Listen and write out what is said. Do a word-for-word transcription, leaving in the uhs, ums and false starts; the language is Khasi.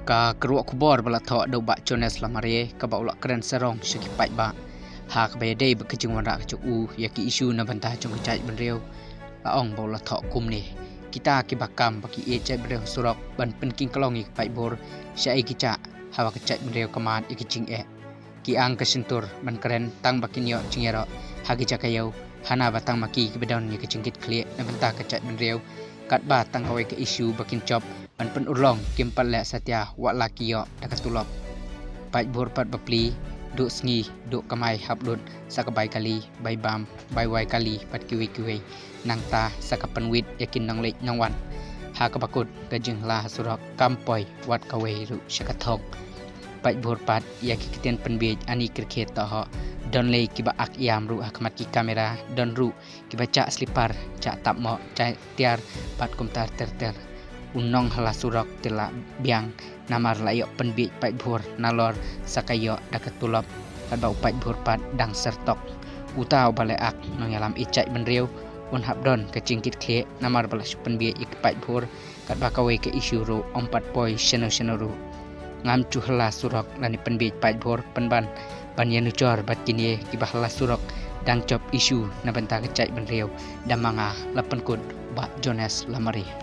Ka kyrwoh khubor ba la thoh da u Bah Jonas Lamare kaba u la kren sarong sha ki paidbah ha kaba ïadei bad ka jingwanrah ka jong u ïa ki issue na bynta jong ka jaitbynriew, la ong ba u la thoh kumne: Kita kiba kam ba ki ïa jaitbynriew ha surok ban pynking klong ïa ki paidbhur, shaei ki jah haba ka jaitbynriew ka mad ïa ki jingeh? Ki ang ka shyntur ban kren tang ba kin ïoh jingïaroh ha ki jaka ïew, hana ba tang ma ki kiba don ïa ka jingkitkhlieh na bynta ka jaitbynriew, katba tang kawei ka issue ba kin jop ban pynurlong kim pat leh satia wat la ki ïoh da ka tulop. Paidbhur pat bapli, duh sngi duh kamai hap lut sa ka bai kali, bai bam, bai wai kali bad kiwei kiwei, nangta sa ka pynwit ïa ki nongleit nongwan. Ha kaba kut ka jinghylla ha surok kam poi wat kawei ruh sha ka thong. Paidbhur pat ïa ki ktien pynbiej ani kyrkhiat toh ho, don lei kiba ak ïam ruh ha khmat ki kamera, don ruh kiba jah slipar, jah tap moh, jah tiar bad kumta ter ter. U nonghylla surok te la biang namar la ïoh pynbiej paidbhur nalor sa ka ïoh da ka tulop, katba u paidbhur pat dang syrtok. Uta uba leh ak nongïalam ïa jaitbynriew un hap don ka jingkitkhlieh namar ba la shu pynbiej ïa ki paidbhur, katba kawei ka issue ruh ym pat poi shano shano ruh. Ngam ju hylla surok lane pynbiej paidbhur pynban ban ïanujor bad kine kiba hylla surok dang jop issue na bynta ka jaitbynriew. Da ma nga la pynkut, Bah Jonas Lamare.